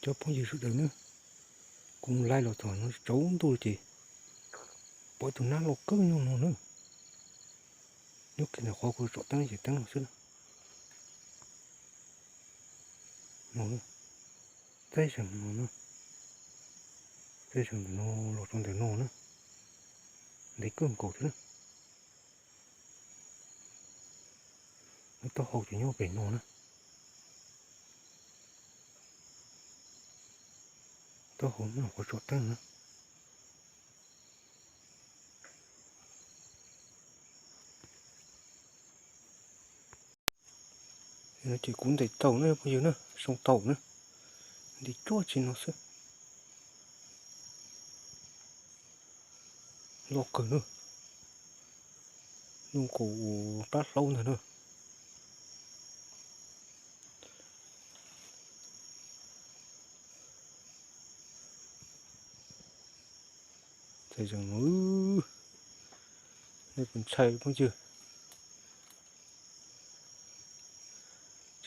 Cov phooj ywg sawv daws na, kuv mus laij los txog no tsaus ntuj ces pom tus nab loj kawg nyob no na. Nyob kiag ntawm qhov kuv tsom teeb ces teeb no xwb na. No, txaij zeeg no na, txaij zeeg ntawm no los rau ntawm no na, ntev kawg nkaus thiab na. Lub taub hau ces nyob pem no na. Taub hau nyob qhov tsom teeb na. Ces kuv ntes taum na phooj ywg na, soo taum na, ntes cuaj tsi no xwb. Loj kawg na, zoo nkaus plab hlaub ntag na. Txaij zeeg no, nej puas ntshai phooj ywg?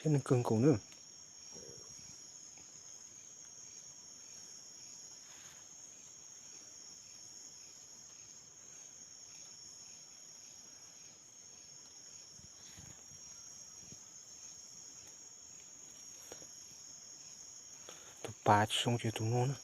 Tsheb neeg kawg nkaus na. Tus pas tsis zoo ces tus no na.